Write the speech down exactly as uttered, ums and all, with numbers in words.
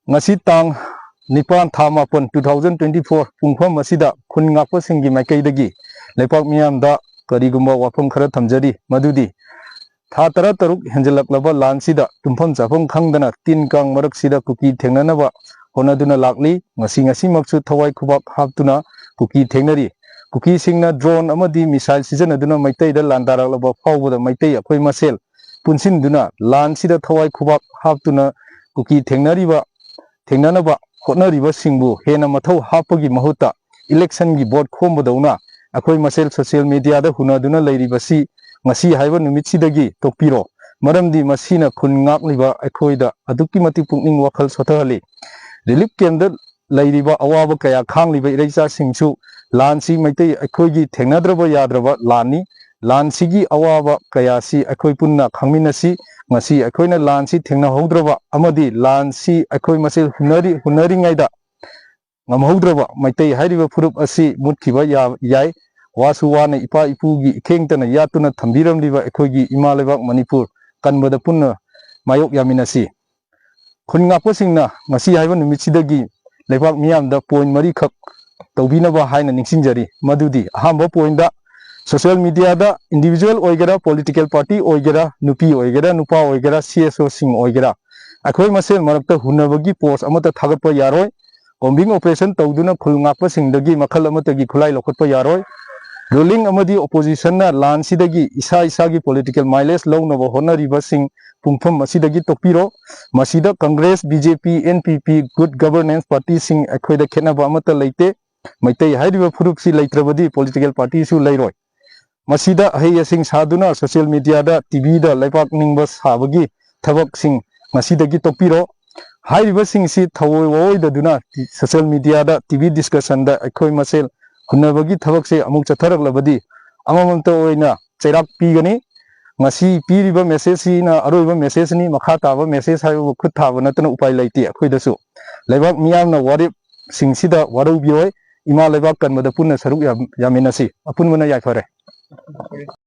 ꯉꯁꯤ ꯇꯥꯡ ꯅꯤꯄꯥꯟ, ꯊꯥ ꯃꯥꯄꯟ, two thousand twenty four, ꯄꯨꯡꯐꯝ ꯑꯁꯤꯗ ꯈꯨꯟ ꯉꯥꯛꯄꯁꯤꯡꯒꯤ ꯃꯥꯏꯀꯩꯗꯒꯤ ꯂꯩꯄꯥꯛ ꯃꯤꯌꯥꯝꯗ ꯀꯔꯤꯒꯨꯝꯕ ꯋꯥꯐꯝ ꯈꯔ ꯊꯝꯖꯔꯤ, ꯃꯗꯨꯗꯤ ꯊꯥ ꯇꯔꯥꯇꯔꯨꯛ ꯍꯦꯟꯖꯜꯂꯛꯂꯕ ꯂꯥꯟꯁꯤꯗ ꯇꯨꯝꯐꯝ ꯆꯥꯐꯝ ꯈꯪꯗꯅ ꯇꯤꯟ ꯀꯥꯡ ꯃꯔꯛꯁꯤꯗ ꯀꯨꯀꯤ ꯊꯦꯡꯅꯅꯕ ꯍꯣꯠꯅꯗꯨꯅ ꯂꯥꯛꯂꯤ꯫ ꯉꯁꯤ ꯉꯁꯤꯃꯛꯁꯨ ꯊꯋꯥꯏ ꯈꯨꯕꯥꯛ ꯍꯥꯞꯇꯨꯅ ꯀꯨꯀꯤ ꯊꯦꯡꯅꯔꯤ꯫ ꯀꯨꯀꯤꯁꯤꯡꯅ drone ꯑꯃꯗꯤ missile ꯁꯤꯖꯤꯟꯅꯗꯨꯅ ꯃꯩꯇꯩꯗ ꯂꯥꯟꯗꯥꯔꯛꯂꯕ ꯐꯥꯎꯕꯗ ꯃꯩꯇꯩ ꯑꯩꯈꯣꯏ ꯃꯁꯦꯜ ꯄꯨꯟꯁꯤꯟꯗꯨꯅ ꯂꯥꯟꯁꯤꯗ ꯊꯋꯥꯏ ꯈꯨꯕꯥꯛ ꯍꯥꯞꯇꯨꯅ ꯀꯨꯀꯤ ꯊꯦꯡꯅꯔꯤꯕ, ꯊꯦꯡꯅꯅꯕ ꯍꯣꯠꯅꯔꯤꯕꯁꯤꯡꯕꯨ ꯍꯦꯟꯅ ꯃꯊꯧ ꯍꯥꯞꯄꯒꯤ ꯃꯍꯨꯠꯇ election ꯒꯤ vote ꯈꯣꯝꯕꯗꯧꯅ ꯑꯩꯈꯣꯏ ꯃꯁꯦꯜ social media ꯗ ꯍꯨꯟꯅꯗꯨꯅ ꯂꯩꯔꯤꯕꯁꯤ ꯉꯁꯤ ꯍꯥꯏꯕ ꯅꯨꯃꯤꯠꯁꯤꯗꯒꯤ ꯇꯣꯛꯄꯤꯔꯣ꯫ ꯃꯔꯝꯗꯤ ꯃꯁꯤꯅ ꯈꯨꯟ ꯉꯥꯛꯂꯤꯕ ꯑꯩꯈꯣꯏꯗ ꯑꯗꯨꯛꯀꯤ ꯃꯇꯤꯛ ꯄꯨꯛꯅꯤꯡ ꯋꯥꯈꯜ ꯁꯣꯊꯍꯜꯂꯤ꯫ Relief camp ꯇ ꯂꯩꯔꯤꯕ ꯑꯋꯥꯕ ꯀꯌꯥ ꯈꯥꯡꯂꯤꯕ ꯏꯔꯩꯆꯥꯁꯤꯡꯁꯨ ꯂꯥꯟꯁꯤ ꯃꯩꯇꯩ ꯑꯩꯈꯣꯏꯒꯤ ꯊꯦꯡꯅꯗ꯭ꯔꯕ ꯌꯥꯗ꯭ꯔꯕ ꯂꯥꯟꯅꯤ꯫ ꯂꯥꯟꯁꯤꯒꯤ ꯑꯋꯥꯕ ꯀꯌꯥꯁꯤ ꯑꯩꯈꯣꯏ ꯄꯨꯟꯅ ꯈꯪꯃꯤꯟꯅꯁꯤ꯫ ꯉꯁꯤ ꯑꯩꯈꯣꯏꯅ ꯂꯥꯟꯁꯤ ꯊꯦꯡꯅꯍꯧꯗ꯭ꯔꯕ ꯑꯃꯗꯤ ꯂꯥꯟꯁꯤ ꯑꯩꯈꯣꯏ ꯃꯁꯦꯜ ꯍꯨꯟꯅꯔꯤ-, ꯍꯨꯟꯅꯔꯤꯉꯩꯗ ꯉꯝꯍꯧꯗ꯭ꯔꯕ ꯃꯩꯇꯩ ꯍꯥꯏꯔꯤꯕ ꯐꯨꯔꯨꯞ ꯑꯁꯤ ꯃꯨꯠꯈꯤꯕ ꯌꯥ-, ꯌꯥꯏ꯫ ꯋꯥꯁꯨ ꯋꯥꯅ ꯏꯄꯥ ꯏꯄꯨꯒꯤ ꯏꯈꯦꯡꯇꯅ ꯌꯥꯠꯇꯨꯅ ꯊꯝꯕꯤꯔꯝꯂꯤꯕ ꯑꯩꯈꯣꯏꯒꯤ ꯏꯃꯥ ꯂꯩꯕꯥꯛ ꯃꯅꯤꯄꯨꯔ ꯀꯟꯕꯗ ꯄꯨꯟꯅ ꯃꯥꯌꯣꯛ ꯌꯥꯃꯤꯟꯅꯁꯤ꯫ ꯈꯨꯟ ꯉꯥꯛꯄꯁꯤꯡꯅ ꯉꯁꯤ ꯍꯥꯏꯕ ꯅꯨꯃꯤꯠꯁꯤꯗꯒꯤ ꯂꯩꯕꯥꯛ ꯃꯤꯌꯥꯝꯗ point ꯃꯔꯤꯈꯛ ꯇꯧꯕꯤꯅꯕ ꯍꯥꯏꯅ ꯅꯤꯡꯁꯤꯡꯖꯔꯤ꯫ ꯃꯗꯨꯗꯤ ꯑꯍꯥꯟꯕ point ꯇ social media ꯗ individual ꯑꯣꯏꯒꯦꯔꯥ, political party ꯑꯣꯏꯒꯦꯔꯥ, ꯅꯨꯄꯤ ꯑꯣꯏꯒꯦꯔꯥ, ꯅꯨꯄꯥ ꯑꯣꯏꯒꯦꯔꯥ, C S O ꯁꯤꯡ ꯑꯣꯏꯒꯦꯔꯥ, ꯑꯩꯈꯣꯏ ꯃꯁꯦꯜ ꯃꯔꯛꯇ ꯍꯨꯟꯅꯕꯒꯤ post ꯑꯃꯠꯇ ꯊꯥꯒꯠꯄ ꯌꯥꯔꯣꯏ꯫ Combing operation ꯇꯧꯗꯨꯅ ꯈꯨꯜ ꯉꯥꯛꯄꯁꯤꯡꯗꯒꯤ ꯃꯈꯜ ꯑꯃꯠꯇꯒꯤ ꯈꯨꯠꯂꯥꯏ ꯂꯧꯈꯠꯄ ꯌꯥꯔꯣꯏ꯫ Ruling ꯑꯃꯗꯤ opposition ꯅ ꯂꯥꯟꯁꯤꯗꯒꯤ ꯏꯁꯥ ꯏꯁꯥꯒꯤ political mileage ꯂꯧꯅꯕ ꯍꯣꯠꯅꯔꯤꯕꯁꯤꯡ ꯄꯨꯡꯐꯝ ꯑꯁꯤꯗꯒꯤ ꯇꯣꯛꯄꯤꯔꯣ꯫ ꯃꯁꯤꯗ Congress, B J P, N P P, Good Governance Party ꯁꯤꯡ ꯑꯩꯈꯣꯏꯗ ꯈꯦꯠꯅꯕ ꯑꯃꯠꯇ ꯂꯩꯇꯦ꯫ ꯃꯩꯇꯩ ꯍꯥꯏꯔꯤꯕ ꯐꯨꯔꯨꯞꯁꯤ ꯂꯩꯇ꯭ꯔꯕꯗꯤ political party ꯁꯨ ꯂꯩꯔꯣꯏ꯫ ꯃꯁꯤꯗ ꯑꯍꯩ ꯑꯁꯤꯡ ꯁꯥꯗꯨꯅ social media ꯗ, T V ꯗ ꯂꯩꯄꯥꯛ ꯅꯤꯡꯕ ꯁꯥꯕꯒꯤ ꯊꯕꯛꯁꯤꯡ ꯉꯁꯤꯗꯒꯤ ꯇꯣꯛꯄꯤꯔꯣ꯫ ꯍꯥꯏꯔꯤꯕꯁꯤꯡꯁꯤ ꯊꯑꯣꯏ ꯋꯥꯑꯣꯏꯗꯗꯨꯅ social media ꯗ, T V discussion ꯗ ꯑꯩꯈꯣꯏ ꯃꯁꯦꯜ ꯍꯨꯟꯅꯕꯒꯤ ꯊꯕꯛꯁꯦ ꯑꯃꯨꯛ ꯆꯠꯊꯔꯛꯂꯕꯗꯤ ꯑꯃꯃꯝꯇ ꯑꯣꯏꯅ ꯆꯩꯔꯥꯛ ꯄꯤꯒꯅꯤ꯫ ꯉꯁꯤ ꯄꯤꯔꯤꯕ message ꯁꯤꯅ ꯑꯔꯣꯏꯕ message ꯅꯤ꯫ ꯃꯈꯥ ꯇꯥꯕ message ꯍꯥꯏꯕꯕꯨ ꯈꯨꯠ ꯊꯥꯕ ꯅꯠꯇꯅ ꯎꯄꯥꯏ ꯂꯩꯇꯦ ꯑꯩꯈꯣꯏꯗꯁꯨ꯫ ꯂꯩꯕꯥꯛ ꯃꯤꯌꯥꯝꯅ ꯋꯥꯔꯦꯞꯁꯤꯡꯁꯤꯗ ꯋꯥꯔꯧꯕꯤꯔꯣꯏ꯫ ꯏꯃꯥ ꯂꯩꯕꯥꯛ ꯀꯟꯕꯗ ꯄꯨꯟꯅ ꯁꯔꯨꯛ ꯌꯥ-, ꯌꯥꯃꯤꯟꯅꯁꯤ꯫ ꯑꯄꯨꯟꯕꯅ ꯌꯥꯏꯐꯔꯦ꯫